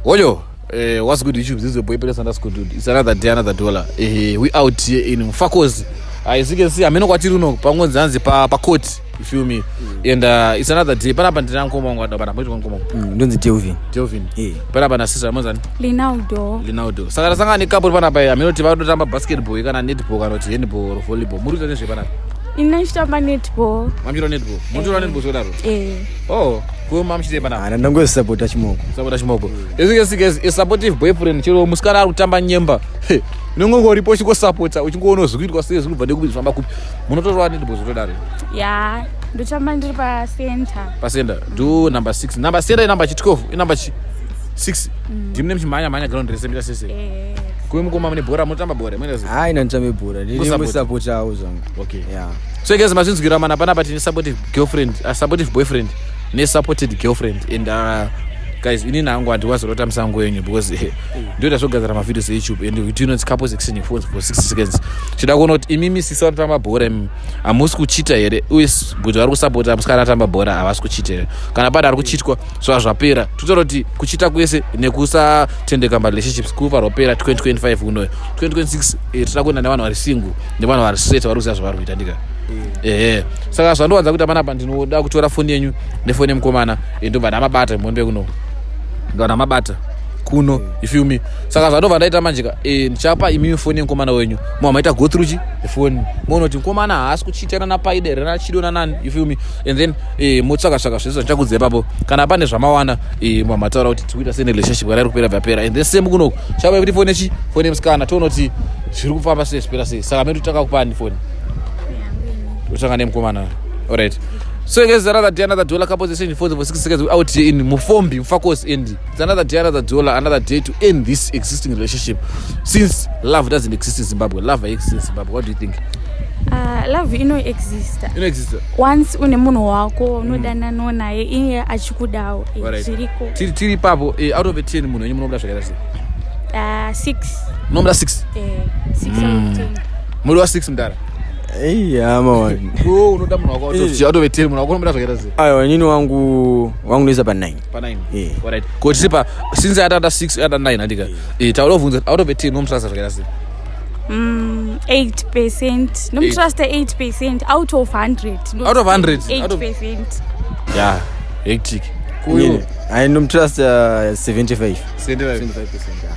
Oyo, what's good, YouTube? This is your boy Peter underscore dude. It's another day, another dollar. We out here in Mufakose. As you can see, ameno kwatiri uno pangonzi hanzi pa court, you feel me? And it's another day. Panapa ndina mukoma wangu adabana, moitwa mukoma wangu. Ndonzi Delvin. Delvin. Eh. Panapa na sister monzani? Linaldo. Linaldo. Saka tasangana necouple panapa, ameno kuti varikutotamba basketball kana netball kana kuti handball or volleyball. Muri kuita nezve panapa? Ini ndichitamba netball. Mamuchita netball. Munotora netball zvodaro? Eh. Oh, kuyo mamuchite panapa. Ana ndangosapota chimoko. Sapota chimoko. As you can see, guys, a supportive boyfriend, chero musikana ari kutamba nyemba unongongoripo uchingosapota, uchingoona zviri kuitwa sei, zviri kubva nekupi, zvifamba kupi. Munotorwa netball zvotodaro? Ya, ndotamba ndiri pacenter. Pacenter ndo number 6, number center inumber chi 12, inumber chi 6. Ndimune muchimhanya mhanya ground rese mita sese? Eh. Kuve mukoma mune bhora, munotamba bhora, munoita sei? Hayi, ndanditambe bhora. Kusapota. Ndingosapotawo zvangu. Okay. Yeah. So guys, mazvinzwira mana, panapa tine supportive girlfriend, a supportive boyfriend nesupported girlfriend. And guys, inini hangu handiwazorota musango yenyu because ndoita zvogadzira mavideos eYouTube and we do not couples exchanging phones for 60 seconds. Chida kuona kuti imimi sisi vanotamba bhora, imi hamusi kuchita here, uye kuti vari kusapota musikana atamba bhora havasi kuchita here? Kana pane ari kuchitwa, zva zvapera. Totaura kuti kuchita kwese nekusatendeka marelationships kuva rwapera 2025 unoyo. 2026 toda kuenda nevanhu vari single nevanhu vari straight, vari kuziva zvavari kuita, ndika ehe. Saka zvandowanza kuita panapa, ndinoda kutora foni yenyu nefoni yemukomana, ndobva ndamabata muombe kuno, ndobva ndamabata kuno, you feel me? Saka zvandobva ndaita manje ka, ndichapa imimi foni yemukomana wenyu, mobva maita go through chi foni, moona kuti mukomana haasi kuchitana napaida here, nachido, nanani, you feel me? And then motsvaka tsvaka zvese zvandichakudza ipapo. Kana pane zvamawana, mobva mataura kuti tikuita sei nerelationship, kana iri kupera, bvapera. And then same kunoku, chapa kuti foni yechi foni yemusikana, toona kuti zviri kufamba sei, zvipera sei. Saka medu tanga kupani foni, totanga nemukomana. Alright, so guys, another day, another dollar. Couples exchange phones for 60 seconds. We out here in Mufombi, Mufakose, and it's another day, another dollar, another day to end this existing relationship, since love doesn't exist in Zimbabwe. Love exists in Zimbabwe? What do you think? Love inoexista. Inoexist. Once une munhu wako unodanana naye, iye achikudawo, zviriko. Tiri ipapo, out of a 10, munhu wenyu munomuda zvakaita sei? 6. Munomuda 6? 6 out of 10. Muri wa 6, mudara? Ei, hama wani. Oh, unoda munhu wako out of a 10, munhu wako unomuda zvakaita sei? Aiwa, inini wangu ndoisa pa 9. Pa 9? Eh. Alright, ko tiri pa since atata 6, ata 9, andika taura kubvunza, out of a 10 unomutrasta zvakaita sei? 8%. Ndomutrusta 8% out of 100. Out of 100? 8 Out of- percent. Yeah, hectic kuyo. Hayi, ndomtrust 75. 75? 75%, yeah.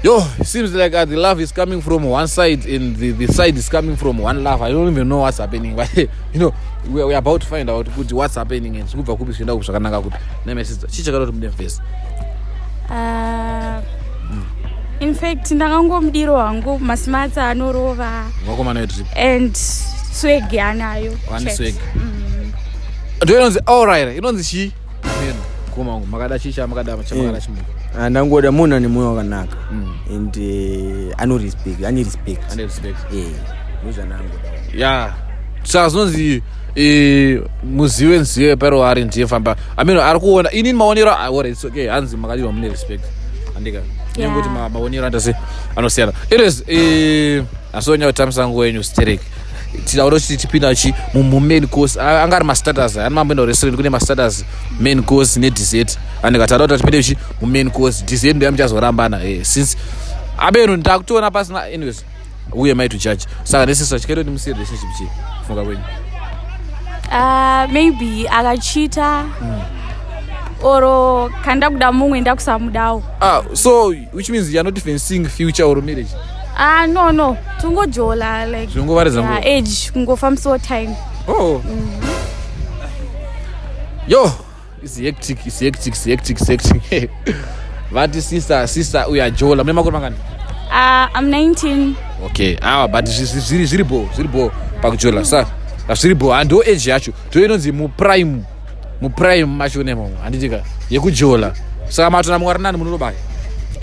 Yo, it seems like the love is coming from one side and the side is coming from one love. I don't even know what's happening, but we are about to find out kuti what's happening and zviri kubva kupi, zvienda kupi, zvakanaka kupi. Nemesister, chii chakada kuti mude mufesi? In fact, ndakangomudiro hangu masmarts anorova. Vakomana vetrip. And swag anayo. Vane Chete. swag. Ndo inonzi alright, inonzi chii? Amen. Koma makada chii chamakada chamakada chimuko? Ah, ndangoda munhu ane mwoyo wakanaka and anorespect, ane respect. Ane respect. Eh, ndozvanangoda. Ya, saka zvinonzi muzive nzive paro ari ndiye famba. I mean, ari kuona inini maonero, ah, alright, it's okay. Hanzi makadiwa mune respect, andika nekuti maonero andase anosiyana. Anyways, asonya kutambisa nguva yenyu sterek, tinoda kuti tipinda chi mumain course. Anga ari mastarters, ani mamboenda kurestaurant, kune mastarters, main course nedessert, andika tada kuti tipinde chi mumain course. Dessert ndoya muchazorambana, since abenu ndakutoona pasina. Anyways, who am I to judge? Saka nesisa chikaita kuti musiye relationship chii, kufunga kwenyu? Maybe akachita oro kana ndakuda mumwe, ndakusamudawo. Ah, so which means you are not even seeing future or marriage? Ah, no, tungojola like Zvinongovaridza yeah, nguva. Age kungofambisawo time. Oh, yo, it's hectic, it's hectic, it's hectic, it's hectic. Vati sister, sister uyajola. Mune makore mangani? I'm 19. Okay, awa, but zviri bo, zviri bo pakujola. Sa zviri bo, hando age yacho ndo inonzi muprime, muprime macho nemomo, handitika yekujola. Saka matona mumwe ari nani, munotobaya?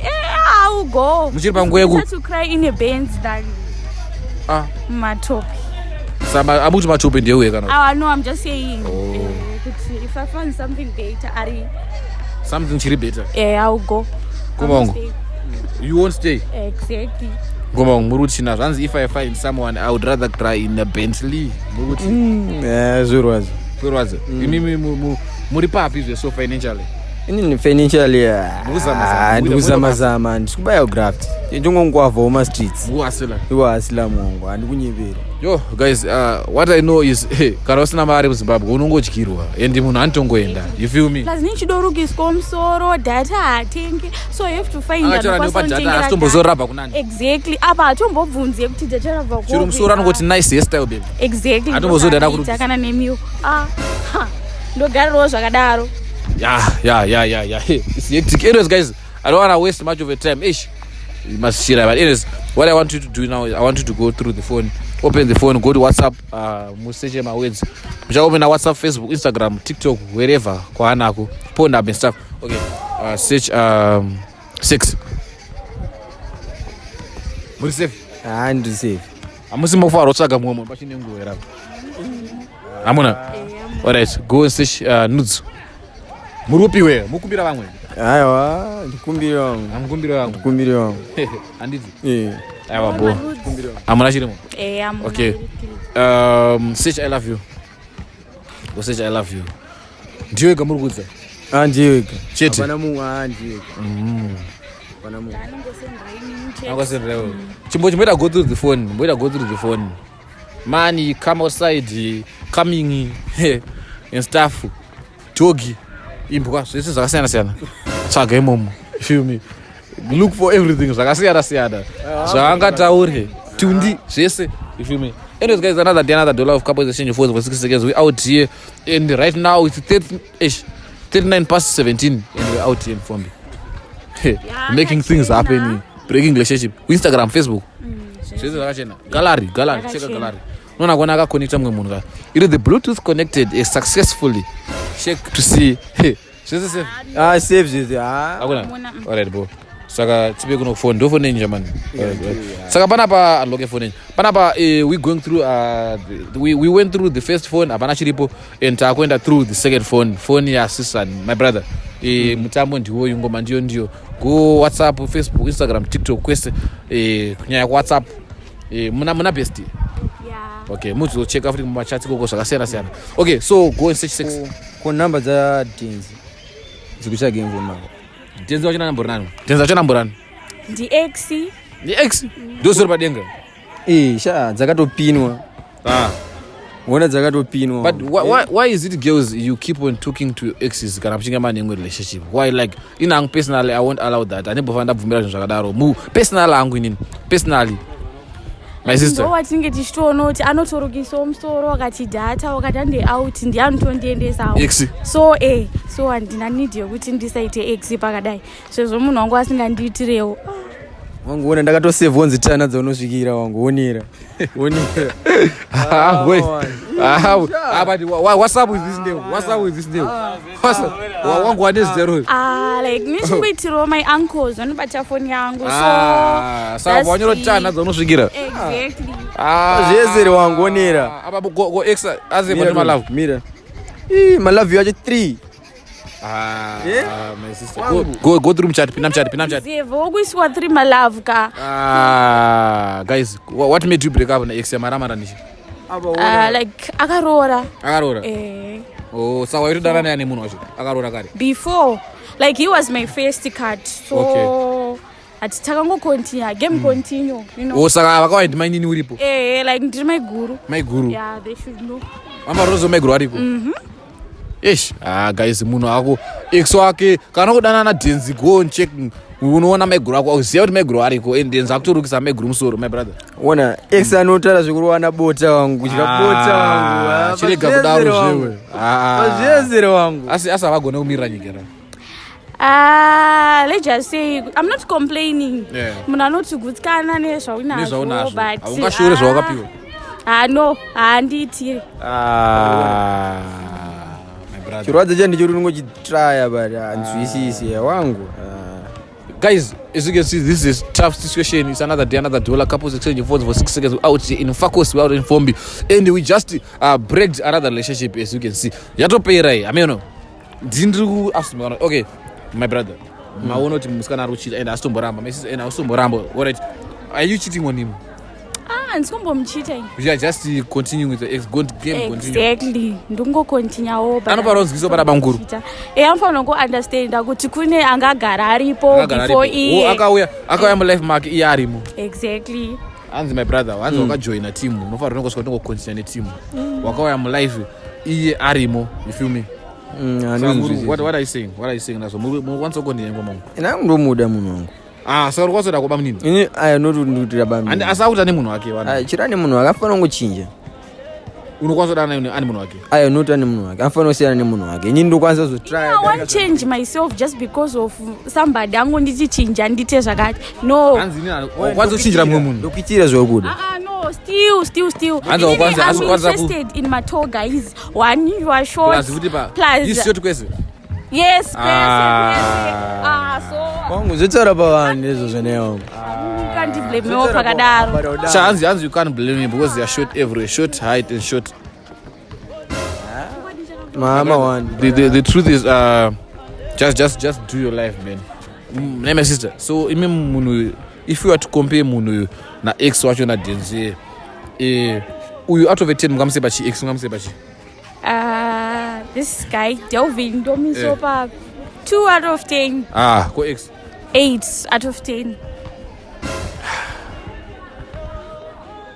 Yeah, I will go. Muchiri panguva yeku- Better to cry in a Benz than Ah. matopi. Saka amuti matope ndeuye kana? Ah, no, I'm just saying. Oh. Kuti if I find something better, ari Something chiri better. I will go. Koma I won't wangu. stay. You won't stay? Exactly. Ngoma muri kuti china zvanzi, "If I find someone, I would rather cry in a Bentley." Muri kuti Zvorwadza. Zvorwadza. Imimi muri papi zveso financially? Inini financially, Ndikuzama-zama. ndikuzamazama, ndikubaya graft, ndingongwavhawo mastreets. Muasila. Iwahasila mongo, handikunyepera. Yo guys, what I know is, hey, kana usina mari muZimbabwe unongodyirwa and munhu anotongoenda, you feel me? Plus nichidorukiswa musoro, data hatengi, so you have to find Akachora anokwanisa nepa data kunditengera asitombozorabva kunani. Exactly, apa hatombobvunzi yekuti data rabva kupi. Chero musoro anongoti, "Nice hairstyle, baby." Exactly. Hatombozoda Ndozoita kurukisa. kana nemiwo. Ah, ha, ndogarirawo zvakadaro. Yeah. Hey, it's hectic. Anyways, guys, I don't want to waste much of your time. Ish, you must share. But anyways, what I want you to do now is I want you to go through the phone, open the phone, go to WhatsApp, musearch my words. Open WhatsApp, Facebook, Instagram, TikTok, wherever, kwaanako, Pornhub and stuff. Okay, search sex. Muri safe? Haa, ndiri safe. Hamusi mofanira kutsvaga mumwe munhu pachine nguva here apa? Hamuna? Alright, go and search nudes. Muri kupiwe mukumbira vamwe? Aiwa, ndikumbire wangu. Hamukumbira vamwe? Ndikumbire wangu. Handiti? Eh. Aiwa, bo hamuna chirimo. Eh, hamuna. Okay. Search "I love you". Go search "I love you". Ndiyo yega muri kudza? Ah, ndiyo yega. Chete? Hapana mumwe, ah, ndiyo yega. Hapana mumwe. Akasendera chimbo chimboita go through the phone, mboita go through the phone, money, come outside, coming and stuff, doggy, imbwa, zvese zvakasiyana siyana. Tsvaga imomo, feel me? Look for everything zvakasiyana siyana zvaangataure, tundi, zvese, you feel me? Anyways guys, another day, another dollar of couples exchange phones for 60 seconds. We out here and right now it's 30, ish, 39 past 17 and we're out here in Fombi making things happen, breaking relationship. Instagram, Facebook, zvese zvakachena. Gallery, gallery, cheka. Zvakachena. Gallery unoona kuona akaconnecta mumwe munhu ka iri the Bluetooth connected successfully. Check to see. Hey, zvese safe? Ah, safe zvese, ah. Hakuna? Hamuna. Alright, bo saka tipe kuno phone, ndo phone yenyu mani. Saka panapa unlock phone yenyu panapa. We going through, we went through the first phone, hapana chiripo, and takuenda through the second phone, phone yasisan my brother. Mutambo ndiwoyu, ngoma ndiyo ndiyo. Go WhatsApp, Facebook, Instagram, TikTok, kwese. Kunyanya kuWhatsApp, muna bestie? Yeah. Okay, muzocheka futi mumachats ikoko zvakasiyana siyana. Okay, so go and search sex. Ko namba dzaDenzi dzikutsvaga imvoni mako? Denzi wacho nambori nani? Denzi wacho nambori nani? Ndi-ex. Ndi ex ndosori padenga? Eh, sha, dzakatopinwa. Ah. Wona, dzakatopinwa. But why is it, girls, you keep on talking to your exes kana muchinge mane imwe relationship? Why? Like, ini hangu personally, I won't allow that. Handimbofanira ndabvumira zvinhu zvakadaro. Mu personally hangu inini personally, my sister. Ndo watinge tichitoona kuti anotorukisawo musoro, wakati data, wakati ande out, ndiye anotondiendesawo. Ex. So so handina need yekuti ndisaite ex pakadai sezvo munhu wangu asingandiitirewo. Wangu, ona, ndakatosevha onzi tana dzaunosvikira wangu, onera, onera. Ah, wait. Ah, ah, but what's up with this name? What's up with this name? What's up? Wangu wane zero. Ah, like nichingoitirawo my uncles vanobata foni yangu, so Ah, saka that's wanyora tana dzaunosvikira. Exactly. Ah. Zvese wangu, onera. Apa go ex aze pa malove. Mira. Ii, malove yacho 3. Ah, Eh? my sister. Go through chat, pinam chat, pinam chat. Zevo wokuisiwa three malove ka. Ah, guys, what made you break up na ex yamaramara nichi? Ah, like akaroora. Akaroora. Eh. Oh, saka waitodana naye nemunhu wacho akaroora kare? Before, like, he was my first card, so hati takangocontinue, game continue. Oh, saka vakauya ndimainini uripo? Eh, like ndiri maiguru. Maiguru. Yeah, they should know. Mama maiguru ariko. Ish, ah guys, munhu ako ex wake kana kudanana naDenzi, go and check, unoona maiguru ako, uziva kuti maiguru ariko and Denzi akutorukisa maiguru musoro, my brother. Ona, ex anotaura zvekurowana bota wangu, kudya bota wangu. Ah, Ah, chirega pazvezere kudaro wangu. zvewe. Ah. Pazvezere wangu. Asi havagone kumirira nyika ra. Ah, let's just say I'm not complaining. Munhu anoti gutsikana nezvaunazvo, Nezvaunazvo. but Haungashure zvawakapiwa. Ah, no, handiitire. Ah, my brother. Chirwadza cha ndichoti unongochitraya, but hanzwisisi wangu. Ah. Guys, as you can see, this is tough situation. It's another day, another dollar. Couples exchanging phones for 6 seconds. We're out here in Mufakose, we're out in Fombi, and we just breaked another relationship. As you can see, yatopera iyi. Ameno ndindiri kuasumikana. Okay, my brother, maona kuti musikana ari kuchita and asitomboramba, my sister, and asitomboramba. Alright, are you cheating on him? Ah, Handisi kumbomuchita ini. You are just continuing with the ex go game continue. Exactly, ndingokontinyawo. Anofanira kunzwisisa pana bamukuru. E, anofanira kungounderstanda kuti kune angagara aripo Akagara before aripo. Oh, iye. Akauya mulife make iye arimo. Exactly. Hanzi my brother, hanzi wakajoina team, unofanira unongosvika utongocontinue neteam. Wakauya mulife iye arimo, you feel me? Saka what are you saying? What are you saying nazo? Murikwanisa kucontinue ngoma? Nangu ndomuda munhu wangu. Ah, saka urikwanisa kuda kuba munini? Ini aya noti ndikuti Andi asi akuti ane munhu wake vanhu. Chiro ane munhu wake afanira kungochinja. Unokwanisa kuda ane munhu wake. Aya noti ane munhu wake afanira kusiyana nemunhu wake. Ini ndokwanisa kuzotry. I won't change myself just because of somebody angonditi chinja ndite zvakati. No. Hanzi ini ukwanisa kuchinjira mumwe munhu. Ndokuitira zvakuda. Ah, no, still, still, still. Hanzi Inini, wakwanisa- I'm interested in my tall guys. One, you are short. Plus futi pa. Plus, This short kwese. Yes, kwese, Ah. kwese. Ah, so Wangu zvotaura pavanhu izvozvo newangu. kandiblamewo pakadaro. Sha hanzi you can't blame me because they are short everywhere. Short height and short. Mama wani. The truth is just do your life, man. My sister. So imi munhu, if you are to compare munhu na ex wacho na Denzel, uyu out of a 10 mungamusepa chi? Ex mungamusepa chi? This guy, Delvin, ndomusopa 2 out of 10. Ah, ko ex? 8 out of 10.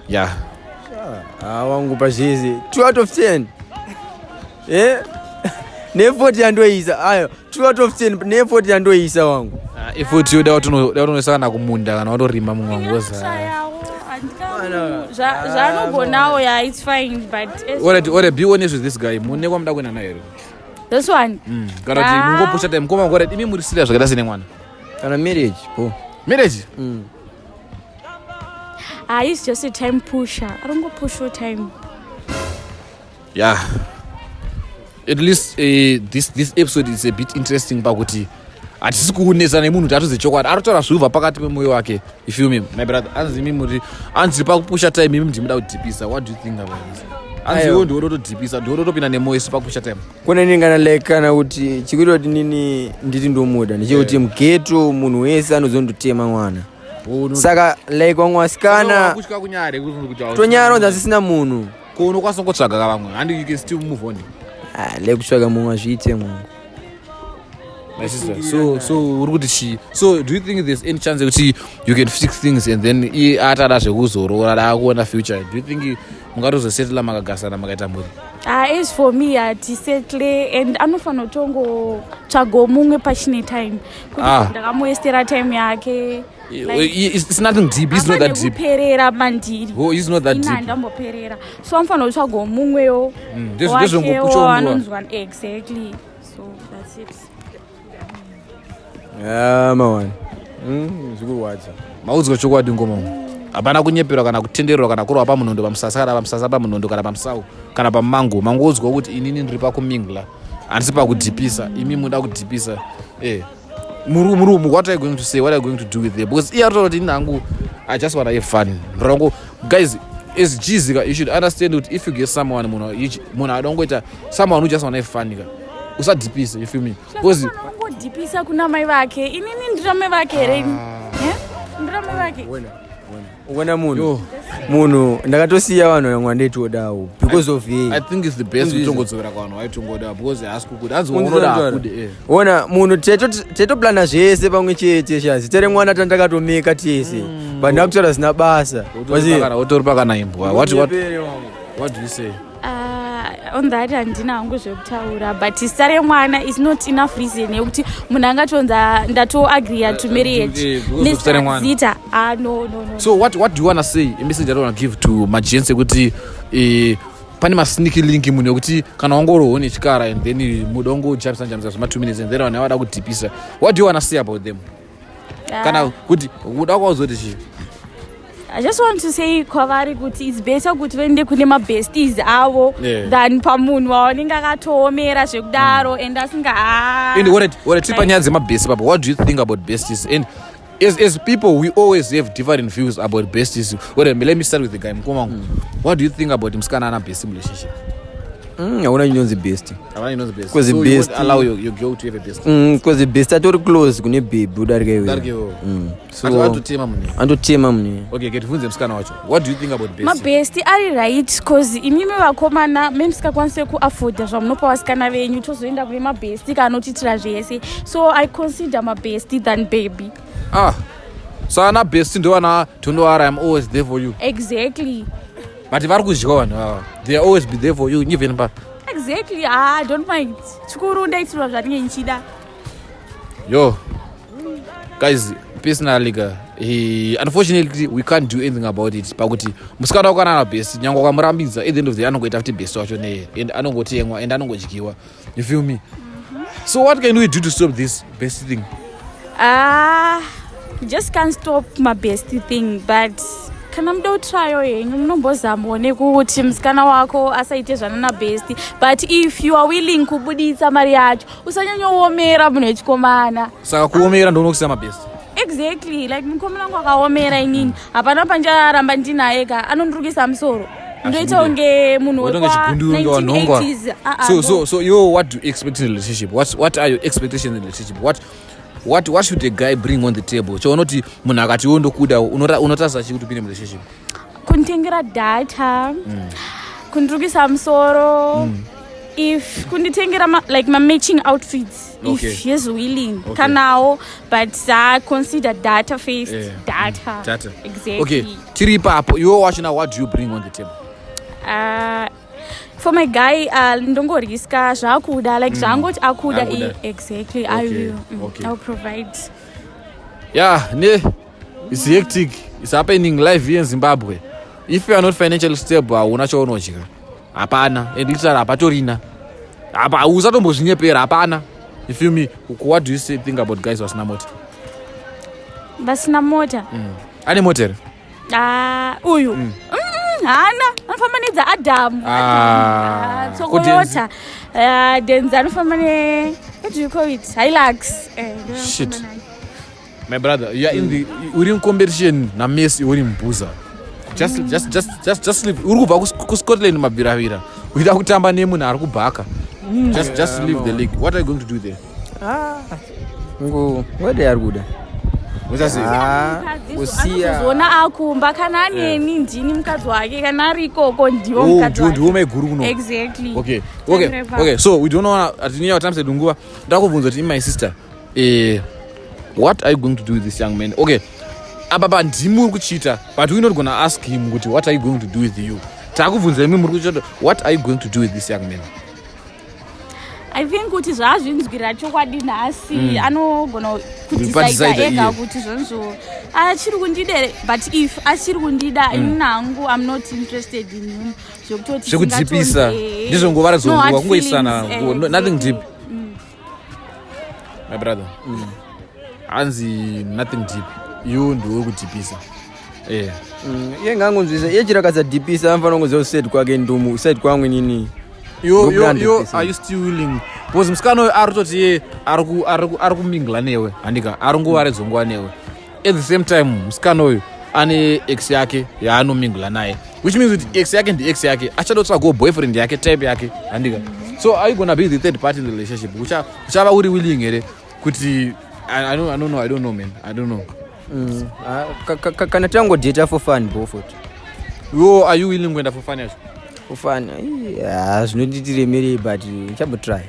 Yeah. Ah, wangu pazvese 2 out of 10 ne40 yandoisa ayo 2 out of 10 ne40 yandoisa wangu. Ah, effort yo da watonoisana kumunda kana watorima mumwe wangu woza. Ndingatsvayawo, zvaanogonawo, yeah, it's fine, but Alright, be honest with this guy. Mune kwamuda kuenda naye here? This one? Kana kuti Ah. mungopusha time mukoma wangu, alright, imi muri serious zvakaita sene mwana? Kana marriage po. Marriage? Ah, he's just a time pusher. Arongopusha time. Yeah, at least this episode is a bit interesting pakuti hatisi kunetsa nemunhu kuti atuze chokwadi, aritaura zvibva pakati pemwoyo wake, if you me my brother. Anzi imi muri, anzi pakupusha time, imi ndimuda kudhipisa. What do you think about this? Anzi Aiwa. iwe ndiwe unotodhipisa, ndiwe unotopinda nemwoyo isu pakupusha time. Kuna nini kana like kana kuti chikuita kuti nini nditi ndomuda ndechekuti mughetto munhu wese anozondotema mwana, saka like vamwe vasikana kutya kunyare kuti tonyara kunzi asisina munhu. Ko unokwanisa kungotsvaga ka vamwe, handi you can still move on. Ah, like kutsvaga mumwe azviite munhu. My sister, so uri kuti chii? So do you think there's any chance yekuti you can fix things and then iye atada zvekuzoroora, da kuona future, do you think mungatozosettle makagasana makaita mhuri? Ah, as for me, hatisettle and anofanira kutongotsvagawo mumwe pachine time kuti Ah. ndakamuwestera time yake. Like, It's nothing deep. It's not that deep. kuperera mandiri. Oh, it's not that Ina deep. handamboperera, so anofanira kutsvagawo mumwewo Ndezvongopusha nguva. anonzwa. Exactly, so that's it. Ah, mawani zvikurwadza. Maudzwa chokwadi ngoma, hapana kunyeperwa kana kutendererwa kana kurwa pamunondo pamusasa kana pamusasa pamunondo kana pamusau kana pamango. Mangoudzwa kuti inini ndiri pakumingla, handisi pakudhipisa, imi muda kudhipisa. Muri what are you going to say? What are you going to do with them? Because iye aritaura kuti ini hangu I just wanna have fun. Ndorango guys, as Gs ka, you should understand kuti if you get someone, munhu adongoita someone who just wanna have fun ka, usadhipise, you feel me? Because Angodhipisa kuna mai vake. Inini ndira mai vake here? Eh? Ndira mai vake? Ukuona munhu Yo. munhu ndakatosiya vanhu vamwe vandaitodawo because of I ye. think it's the best Unzwise. kutongodzokera kuvanhu vaitongoda because haasi kukuda, hanzi unoda hakude. Ona munhu teitoplana zvese pamwe chete, sha zita remwana tandakatomeka tese, but ndakutaura zina basa. Utori pakana imbwa. What Unyepere wangu. What do you say? On that handina hangu zvekutaura, but zita remwana is not enough reason yekuti munhu angatonza ndatoagreea to marriage. Because of zita remwana. Zita, ah, no. So what do you wanna say, a message that you wanna give to magents ekuti pane masneaky link, munhu ekuti kana wangorohwo nechikara and then muda wangojambisa jambisa zvema 2 minutes and then vanhu vada kudhipisa? What do you wanna say about them? Ah. Kana kuti uda kwauzoti chii? I just want to say kwavari kuti it's better kuti vaende kune mabesties avo than pamunhu wavanenge akatoomera zvekudaro and asinga And what tiri panyaya dzemabesties papo, what do you think about besties? And as people, we always have different views about besties. Alright, let me start with the guy. Mukoma wangu, what do you think about musikana ana bestie relationship? Hauna chinonzi best. Havana inonzi best. 'Cause So you best- won't allow your girl to have a best? 'Cause best atori close kune baby udarika iwe. Udarika iwewe. So Atotema munhu. Andotema mune. Okay, ke tibvunze musikana wacho, what do you think about best? Mabestie ari right, 'cause imimi vakomana memusikakwanise kuafforda zvamunopa vasikana venyu, tozoenda kune mabestie kaanotiitira zvese. So I consider mabestie than baby. Ah, so ana best ndovana "Don't worry, I'm always there for you." Exactly. But vari kudya vanhu ava, they are always be there for you even pa Exactly. Ah, don't mind, chikuru ndaitirwa zvandinge ndichida. Yo guys, personally ka, unfortunately we can't do anything about it, pakuti musikana wako ana best, nyange wakamurambidza, at the end of the day anongoita futi best wacho neye and anongotengwa and anongodyiwa, you feel me? So what can we do to stop this best thing? Ah, you just can't stop mabestie thing, but kana muda kutryawo henyu, munombozamawo nekuti musikana wako asaite zvanana bestie. But if you are willing kubuditsa mari yacho, usanyanyoomera munhu wechikomana. Saka kuomera ndonokusiya mabest? Exactly. Like mukomana wangu akaomera, inini hapana panjaramba ndinaye ka, anondurukisa musoro, ndoita kunge munhu Watonge wekwa chigunduru unge wanhongwa. 1980s. Ah, ah, So no. So yo, what do you expect in a relationship? What are your expectations in a relationship? What should a guy bring on the table? Chaunoti munhu akati iwe ndokuda, unotarisa chii kuti upinde murelationship? Kunditengera data, kundurukisa musoro, if kunditengera like ma-matching outfits, if he's willing. Kanawo, but I consider data first. Data. Data. Exactly. Okay, tiri ipapo, iwe wacho now, what do you bring on the table? For my guy, ndongoriska zvakuda, like zvangoti akuda. Akuda. Exactly. I will I'll provide. Yeah, ne, it's hectic. It's happening live here in Zimbabwe. If you are not financially stable, hauna chaunodya, hapana, and literally hapatorina apa, usatombozvinyepera, hapana, you feel me? What do you say, think about guys vasina mota? Vasina mota? Ane mota here? Ah, uyu haana, anofamba nedzaAdhamu. Ah, Toyota. Denzi anofamba ne, what do you call it, Hilux. Ndo Shit. anofamba nayo. My brother, you are in the uri in competition naMessi, uri mubhuza. Just leave. Uri kubva kuScotland mabviravira, uchida kutamba nemunhu ari kubhaka. Just leave the league. What are you going to do there? Ngode ari kuda. Uchasei? Ah, Mukadzi kusiya. Anozoona akumba kana aneni, ndini mukadzi wake, kana ari ikoko ndiwo Oh, mukadzi ndiwo wake. ndiwo maiguru kuno. Exactly. Okay. Okay, so we don't wanna, atinyaya kutambisa nguva. Ndakubvunza kuti, my sister, what are you going to do with this young man? Okay, apa pa ndimi uri kuchita, but we're not gonna ask him kuti what are you going to do with you. Takubvunza imi muri kuchita, what are you going to do with this young man? I think kuti zvaazvinzwira chokwadi nhasi, anogona Padecide kudecida ega iye. kuti zvonzvo achiri kundida here. But if achiri kundida, ini hangu I'm not interested in him zvekutoti. Zvekudzipisa ndizvo nguva dzonguva kungoisana, nothing deep. My brother, hanzi nothing deep, iwo ndiwe kudhipisa. Iye ngangonzwisa, iye chiro akasadhipisa, anofanira kungoziva kuti side kwake ndomu, side kwangu inini. Yo, yo, Ndokuda yo, 100%. are you still willing? Because musikana uyu ari kutoti iye ari kumingla newe, handika ari nguva redzonguva newe. At the same time, musikana uyu ane ex yake yaanomingla naye, which means kuti ex yake ndi ex yake, achadotsvagawo boyfriend yake, type yake, handika? So are you gonna be the third party in the relationship? Uchava uri willing here kuti I don't know, I don't know, man, I don't know. Ah, kana tangodheta for fun bofot. Yo, are you willing kuenda for fun yacho? For fun, ah, zvinotitiremerei, but ndichambotry.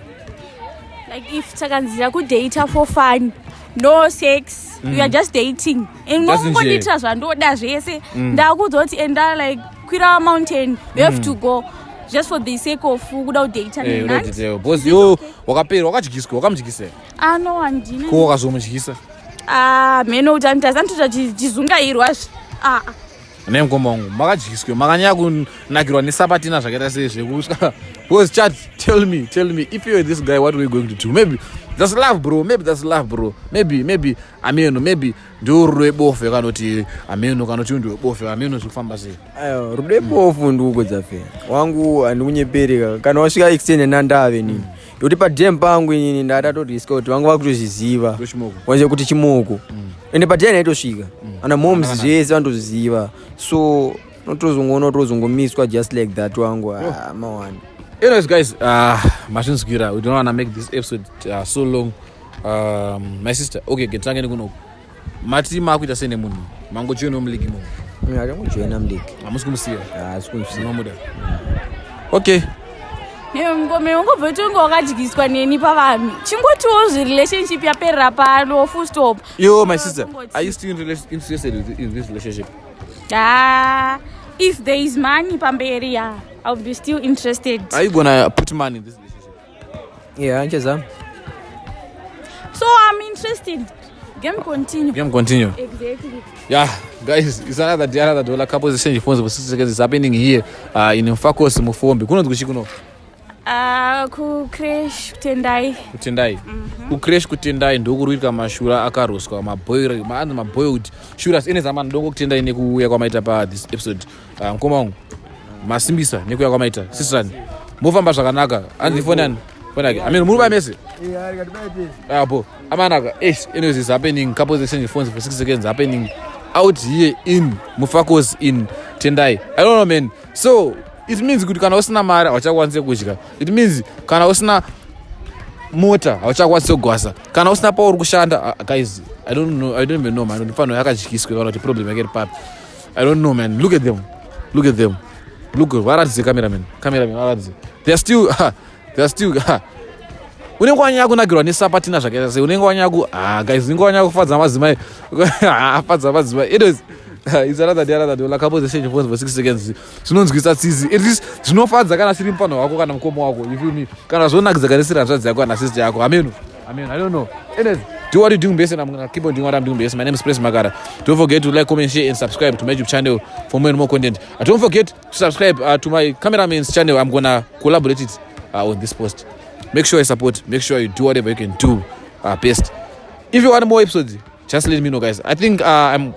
Like if takanzira kudata for fun, no sex, we are just dating and Just nje. nongondiitira zvandoda zvese, ndakuudza kuti enda, like kwira mountain, you have to go just for the sake of kuda kudata Eh, nenani. unodetewo, because iwo wakapera, wakadyiswa, wakamudyisera? Ano, handina. Ko wakazomudyisa? Ah, mheno kuti anotasa anotoita chizungairwazve. Ah, ah. Nemukoma wangu, makadyiswe, makanyanya kunakirwa nesapatina, zvakaita sei zvekusvika? Because chat, tell me, if you're this guy, what were you going to do? Maybe that's love, bro. Maybe that's love, bro. Maybe ameno, maybe ndiwo rudo webofe, kanoti ameno, kanoti uyu ndiwebofe, ameno zvikufamba sei. Aiwa, rudo ebofu ndikukodza fe wangu, handikunyepereka. Kana wasvika extend nandave nini yokuti padem pangu inini ndatatoriska kuti vangu vakutozviziva. Ndochimoko. Wanze kuti chimoko, ende padem aitosvika ana moms zvese vanotozviziva, so unotozongoona utozongomiswa just like that wangu. Ah, mawani. Anyways, guys, mazvinzwira. We don't want to make this episode so long. My sister, okay, getange nekunoku. Mati makuita sei nemunhu mangojoinawo muleague imomo? Achangojoina muleague. Hamusi kumusiya? Haasi kumusiya. Munomuda. Okay. Ngome ungobva utonge wakadyiswa neni pavanhu, chingotiwo zverelationship yaperera pano, full stop. Yo, my sister, Kungoti. Are you still interested in this relationship? Ah, if there is money pamberi, yeah, I'll be still interested. Are you gonna put money in this relationship? Yeah, anchezama. So I'm interested. Game continue. Game continue. Exactly. Yeah, guys, it's another day, another dollar. Couples exchange phones for 60 seconds is happening here in Mufakose, Mufombi. Kunonzi kuchi kuno? Kucreche Kutendai. Kutendai. Kucreche Kutendai ndokuri kuitika mashura akaroswa, maboil, maanzi maboiled shuras. Ene zama ndongo kutendai nekuuya kwamaita pa this episode. Mukoma wangu, masimbisa nekuuya kwamaita. Sisani, mofamba zvakanaka. Anzi phone yani? Phone yake. I mean, muri mese? Apo amanaka. Eish, anyways, it's happening. Couples exchange phones for 6 seconds happening out here in Mufakose in Tendai. I don't know, man. So it means kuti kana usina mari hauchakwanisi kudya. It means kana usina mota hauchakwanisi kugwasa. Kana usina pauri kushanda, guys, I don't know, I don't even know, man. Ndifano yakadyiswe kana kuti problem yake iri papi. I don't know, man. Look at them, look at them, look. Varatidze, cameraman, cameraman, varatidze. They are still unenge wanyanya kunakirwa nesapatina zvakaita sei, unenge wanyanya ku, ah, guys, unenge wanyanya kufadza madzimai, fadza madzimai. It is, it's another day, another day. Couples exchange phones for 6 seconds. Zvinonzwisa tsitsi. At least zvinofadza kana siri mupano wako kana mukoma wako, you feel me? Kana zvonakidza kana isiri hanzvadzi yako kana sister yako. Ameno, ameno, I don't know. Anyways, do what you're doing best and I'm gonna keep on doing what I'm doing best. My name is Prince Magara. Don't forget to like, comment, share and subscribe to my YouTube channel for more and more content. Don't forget to subscribe to my cameraman's channel. I'm gonna collaborate it on this post. Make sure you support, make sure you do whatever you can do best. If you want more episodes, just let me know, guys. I think I'm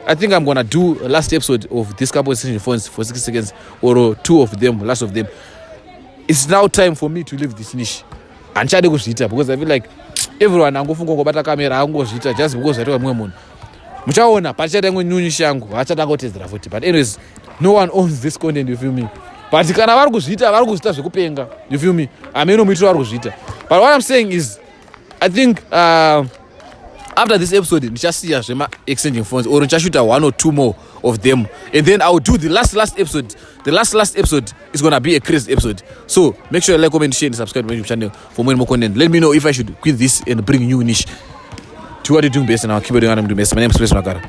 gonna do a last episode of this couple exchange phones for 60 seconds or two of them, last of them. It's now time for me to leave this niche. Handichadi kuzviita because I feel like everyone angofunga kungobata kamera, angozviita just because zvaitwa mumwe munhu. Muchaona pachichaita imwe nyunyishi yangu, vachatanga kutedzera futi. But anyways, no one owns this content, you feel me? But kana vari kuzviita, vari kuzviita zvekupenga, you feel me? Hameno muitiro vari kuzviita, but what I'm saying is, I think after this episode ndichasiya zvema-exchanging phones or ndichashuta one or two more of them and then I will do the last last episode. The last last episode is gonna be a crazy episode. So make sure you like, comment, share and subscribe to my YouTube channel for more and more content. Let me know if I should quit this and bring new niche. Do what you're doing best and I'll keep doing what I'm doing best. My name is Chris Makara.